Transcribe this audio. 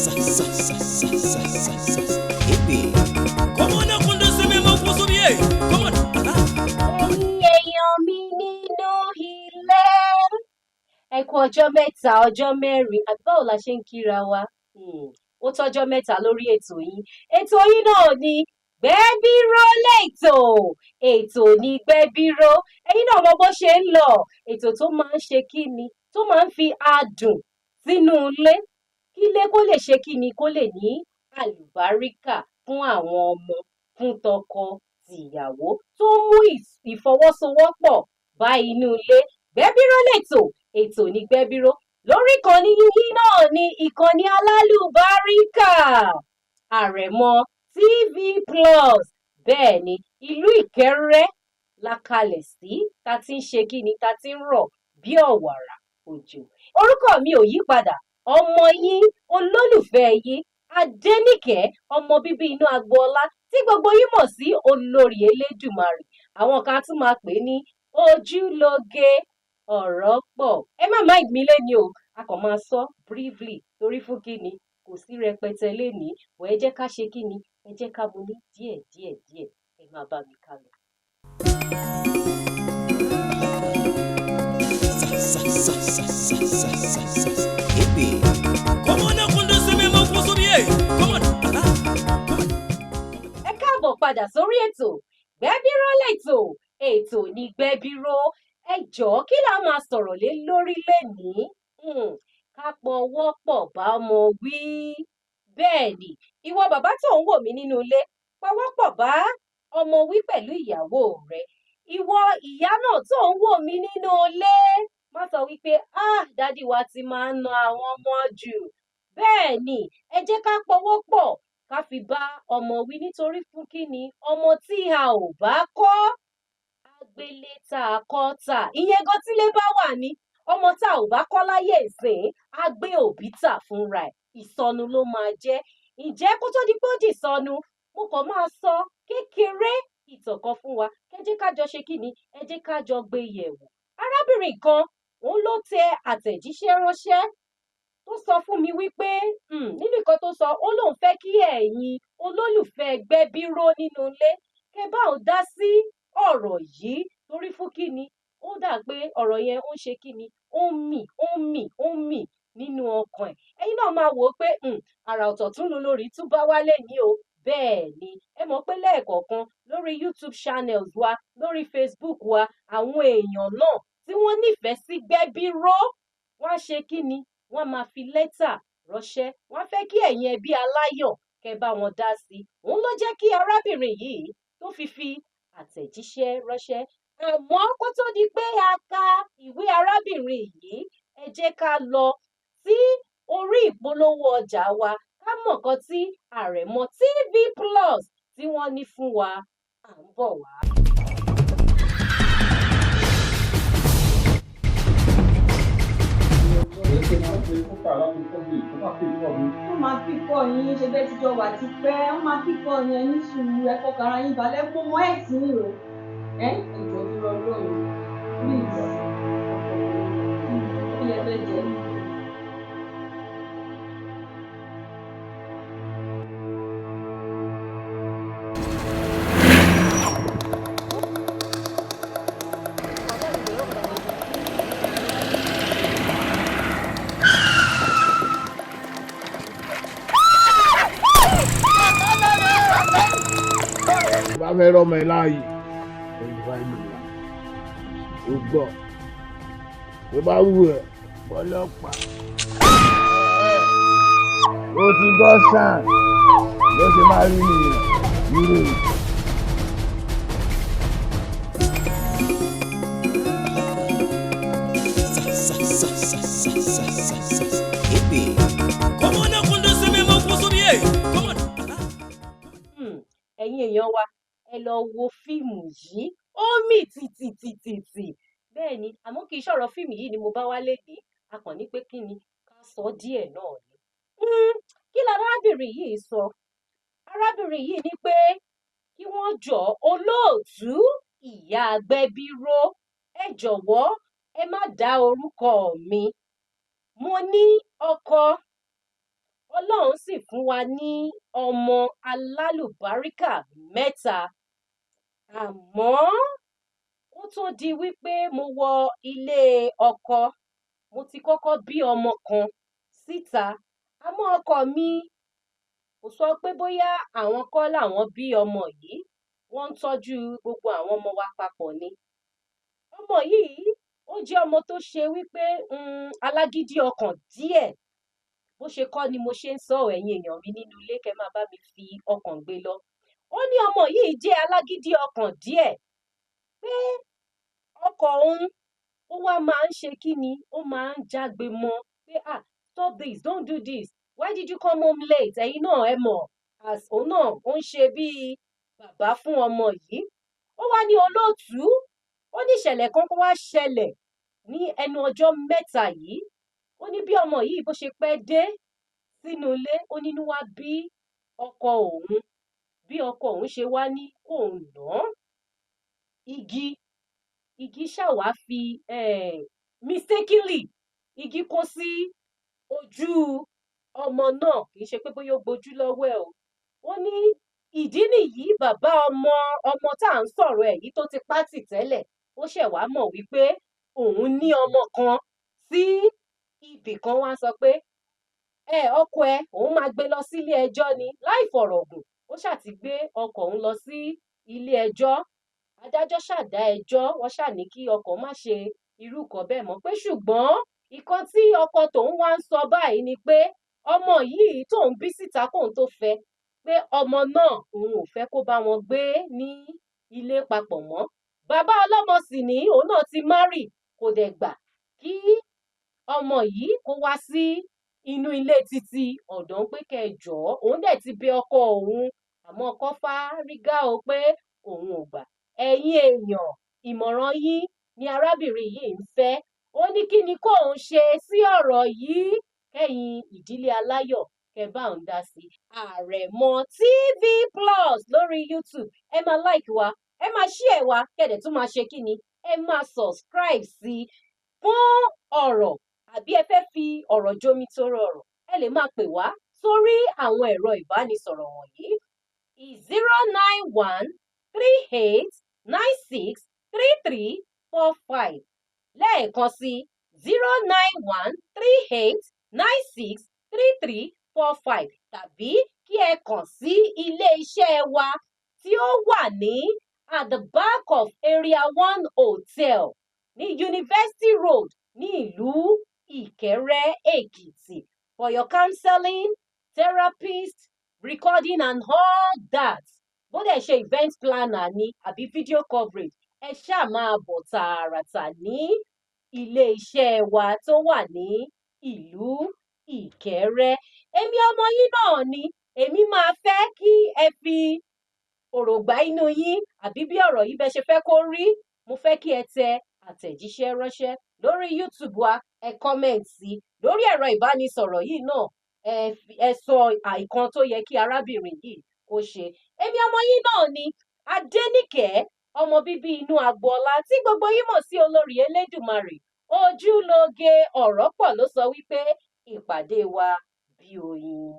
Sa sa sa sa sa sa sa. Ebe. Come on up on the swimming pool, come on. Ẹ̀yin èèyàn mi nínú ilé, ẹ kú ọjọ́ mẹ́ta, ọjọ́ mẹ́rin, àbí báwo la ṣe ń kíra wa? Ó tọ́jọ́ mẹ́ta lórí ètò yín. Ètò yín náà ni Gbẹ́bíró lẹ́tò. Ètò ní Gbẹ́bíró. Ẹ̀yin náà mọ bó ṣe ń lọ. Ètò tó máa ń ṣe kí ni? Tó máa ń fi adùn sínú ilé. Kí ilé kó lè ṣe kí ni? Kó lè ní àlùbáríkà fún àwọn ọmọ, fún tọkọ, tìyàwó, tó ń mú ìfọwọ́sowọ́pọ̀ bá inú ilé. Gbẹ́bíró lètò, ètò ní Gbẹ́bíró. Lórí ìkànnì yín náà ni ìkànnì alálùbáríkà, Àrẹ̀mọ TV Plus. Bẹ́ẹ̀ ni, ìlú Ìkẹ́rẹ́ la kalẹ̀ sí, ta ti ń ṣe kí ni, ta ti ń rọ̀ bí ọ̀wàrà òjò. Orúkọ mi ò yí padà, ọmọ yín, olólùfẹ́ yín, Adéníkẹ́, ọmọ bíbí inú agboola tí gbogbo yín mọ̀ sí Olórí Elédùmarè. Àwọn kan tún máa pè é ní Ojúlóge ọ̀rọ̀ pọ̀. Ẹ má mind mi léni o, a kàn máa sọ briefly torí fún kí ni, kò sí rẹpẹtẹ lénìí. Bọ̀ ẹ jẹ́ ká ṣe kí ni, ẹ jẹ́ ká mu ní díẹ̀ díẹ̀ díẹ̀, ẹ máa bá mi ká lọ. Sa sa sa sa sa sa sa sa. Ebe. Come on up on the swimming pool, come on. Come on. Ẹ káàbọ̀ padà sórí ètò Gbẹ́bíró lẹ́tò, ètò ní Gbẹ́bíró. Ẹ jọ̀ọ́, kí la máa sọ̀rọ̀ lé lórí lénìí? Ká pọwọ́pọ̀ bá ọmọ wí. Bẹ́ẹ̀ ni, ìwọ bàbá tó ń wò mí nínú ilé, pọwọ́pọ̀ bá ọmọ wí pẹ̀lú ìyàwó rẹ. Ìwọ ìyá náà tó ń wò mí nínú ilé, má sọ wípé ah, daddy wa ti máa ń na àwọn ọmọ jù. Bẹ́ẹ̀ ni, ẹ jẹ́ ká pọwọ́pọ̀ ká fi bá ọmọ wí nítorí fún kí ni, ọmọ tí a ò bá kọ́, agbélé tá a kọ́ tà. Ìyẹn gan tílé bá wà ní, ọmọ tá a ò bá kọ́ láyé ìsìn, á gbé òbí tà fúnra ẹ̀. Ìsọnù ló máa jẹ́. Ǹjẹ́ kó tó di pé ó di ìsọnù, mo kàn máa sọ kékeré ìtàn kan fún wa. Ẹ jẹ́ ká jọ ṣe kí ni? Ẹ jẹ́ ká jọ gbé yẹ̀wò. Arábìnrin kan, òun ló tẹ àtẹ̀jíṣẹ́ ránṣẹ́ tó sọ fún mi wípé nínú nǹkan tó sọ, ó lóun fẹ́ kí ẹ̀yin olólùfẹ́ Gbẹ́bíró nínú ilé kẹ́ bá òun dá sí ọ̀rọ̀ yìí torí fún kí ni, ó dà pé ọ̀rọ̀ yẹn ó ń ṣe kí ni, ó ń mì, ó ń mì, ó ń mì nínú ọkàn ẹ̀. Ẹ̀yin náà máa wò ó pé àrà ọ̀tọ̀ tún lu lórí tún bá wálé ní o. Bẹ́ẹ̀ ni, ẹ mọ̀ pé lẹ́ẹ̀kọ̀ọ̀kan lórí YouTube channels wa, lórí Facebook wa, àwọn èèyàn náà tí wọ́n nífẹ̀ẹ́ sí Gbẹ́bíró, wọ́n á ṣe kí ni, wọ́n máa fi lẹ́tà ránṣẹ́. Wọ́n á fẹ́ kí ẹ̀yin ẹbí aláyọ̀ kẹ́ bá wọn dá sí i. Òun ló jẹ́ kí arábìnrin yìí tó fi fi àtẹ̀jíṣẹ́ ránṣẹ́. Àmọ́ kó tó di pé a ka ìwé arábìnrin yìí, ẹ jẹ́ ká lọ sí orí ìpolówó ọjà wa ká mọ̀ nǹkan tí Àrẹ̀mọ TV Plus tí wọ́n ní fún wa. À ń bọ̀ wá. Wọ́n máa pípọ̀ yín ṣe bẹ́ẹ̀ tíjọ wà tipẹ́, wọ́n máa pípọ̀ yín ní sùúrù, ẹ fọkàn ara yín balẹ̀, mo mọ ẹ̀ sí yín o. Ẹ jọ̀ọ́ tó lọ lọ́rùn, please, kí lẹ fẹ́ jẹ? Bá fẹ́ rọ́mọ ẹ láàyè 25 million, ó gbọ́ tó bá wù ẹ́ ọlọ́pàá ó ti gbọ́ sàn ló ṣe máa rí nìyẹn yúrò. Sa sa sa sa sa sa sa sa. Ebe. Come on up on the swimming pool, come on. Ẹ̀yin èèyàn wa, ẹ lọ wo fíìmù yìí, ó mì tìtìtìtìtì. Bẹ́ẹ̀ ni, àmọ́ kì í ṣọ̀rọ̀ fíìmù yìí ni mo bá wá lénìí. A kàn ní pé kí ni ká sọ díẹ̀ náà ni. Kí larábìnrin yìí sọ? Arábìnrin yìí ní pé kí wọ́n jọ olóòtú ìyá Gbẹ́bíró, ẹ jọ̀wọ́ ẹ má dá orúkọ mi. Mo ní ọkọ, Ọlọ́run sì fún wa ní ọmọ alálùbáríkà mẹ́ta. Àmọ́ kó tó di wípé mo wọ ilé ọkọ, mo ti kọ́kọ́ bí ọmọ kan síta. Àmọ́ ọkọ mi kò sọ pé bóyá àwọn kọ́ làwọn bí ọmọ yìí, wọ́n ń tọ́jú gbogbo àwọn ọmọ wa papọ̀ ni. Ọmọ yìí, ó jẹ́ ọmọ tó ṣe wípé alágídí ọkàn díẹ̀. Bó ṣe kọ́ ni mo ṣe ń sọ ọ́, ẹ̀yin èèyàn mi nínú ilé, kẹ́ máa bá mi fi ọkàn gbé lọ. Ó ní ọmọ yìí jẹ́ alágídí ọkàn díẹ̀, pé ọkọ òun ó wá máa ń ṣe kí ni, ó máa ń jágbe mọ́ pé, "Ah, stop this, don't do this, why did you come home late?" Ẹ̀yin náà ẹ mọ̀, as òun náà ó ń ṣe bíi bàbá fún ọmọ yìí. Ó wá ní, olóòtú, ó ní ìṣẹ̀lẹ̀ kan kó wá ṣẹlẹ̀ ní ẹnu ọjọ́ mẹ́ta yìí. Ó ní bí ọmọ yìí bó ṣe pẹ́ dé sínú ilé, ó nínú wá bí ọkọ òun, bí ọkọ òun ṣe wá ní kóun nà án. Igi ṣáà fi mistakenly igi kó sí ojú ọmọ náà, kì í ṣe pé bóyá ó gbojú lọ́wọ́ ẹ̀ o. Ó ní ìdí nìyí, bàbá ọmọ, ọmọ tá à ń sọ̀rọ̀ ẹ̀ yìí tó ti pátì tẹ́lẹ̀, ó ṣẹ̀ wá mọ̀ wípé òun ní ọmọ kan sí ibì kan, wá sọ pé ẹ ọkọ ẹ, òun máa gbé lọ sílé ẹjọ́ ni. Láì fọ̀rọ̀ gùn, ó ṣáà ti gbé ọkọ òun lọ sí ilé ẹjọ́. Adájọ́ ṣáà dá ẹjọ́, wọ́n ṣáà ní kí ọkọ má ṣe irú nǹkan bẹ́ẹ̀ mọ́, pé ṣùgbọ́n ìkan tí ọkọ tòun wá ń sọ báyìí ni pé ọmọ yìí tóun bí síta kóun tó fẹ́, pé ọmọ náà, òun ò fẹ́ kó bá wọn gbé ní ilé papọ̀ mọ́. Bàbá ọlọ́mọ sì ní òun náà ti marry, kò dẹ̀ gbà kí ọmọ yìí kó wá sí inú ilé títí ọ̀dọ̀ ń pé kẹ́ ẹ jọ̀ọ́. Òun dẹ̀ ti bẹ ọkọ òun, àmọ́ ọkọ fárígá o, pé òun ò gbà. Ẹ̀yin èèyàn, ìmọ̀ràn yín ni arábìnrin yìí ń fẹ́. Ó ní kí ni kóun ṣe sí ọ̀rọ̀ yìí? Kẹ́yin ìdílé aláyọ̀, kẹ́ bá òun dá sí i. Àrẹ̀mọ TV Plus lórí YouTube, ẹ máa like wa, ẹ máa share wa, kẹ́dẹ̀ tún máa ṣe kí ni, ẹ máa subscribe sí i. Fún ọ̀rọ̀ àbí ẹ fẹ́ fi ọ̀rọ̀ jomi toro ọ̀rọ̀, ẹ lè máa pè wá sórí àwọn ẹ̀rọ ìbánisọ̀rọ̀ wọ̀nyí: 09138963345. Lẹ́ẹ̀kan sí, 09138963345, tàbí kí ẹ kàn sí ilé-iṣẹ́ wa tí ó wà ní at the back of Area One Hotel ní University Road ní ìlú Ìkẹrẹ Èkìtì, for your counseling, therapist, recording and all that. Bó dẹ̀ ṣe event planner ni àbí video coverage, ẹ ṣáà máa bọ̀ tààràtà ní ilé-iṣẹ́ wa tó wà ní ìlú Ìkẹrẹ. Èmi ọmọ yín náà ni. Èmi máa fẹ́ kí ẹ fi òrògbà inú yín àbí bí ọ̀rọ̀ yìí bẹ́ ṣe fẹ́ kó rí. Mo fẹ́ kí ẹ tẹ àtẹ̀jíṣẹ́ ránṣẹ́ lórí YouTube wa, ẹ comment sí lórí ẹ̀rọ ìbánisọ̀rọ̀ yìí náà, ẹ sọ àìkan tó yẹ kí arábìnrin yìí kó ṣe. Èmi ọmọ yín náà ni, Adéníkẹ́, ọmọ bíbí inú agboola tí gbogbo yín mọ̀ sí Olórí Elédùmarè Ojúlóge. Ọ̀rọ̀ pọ̀ ló sọ wípé ìpàdé wa bí oyin.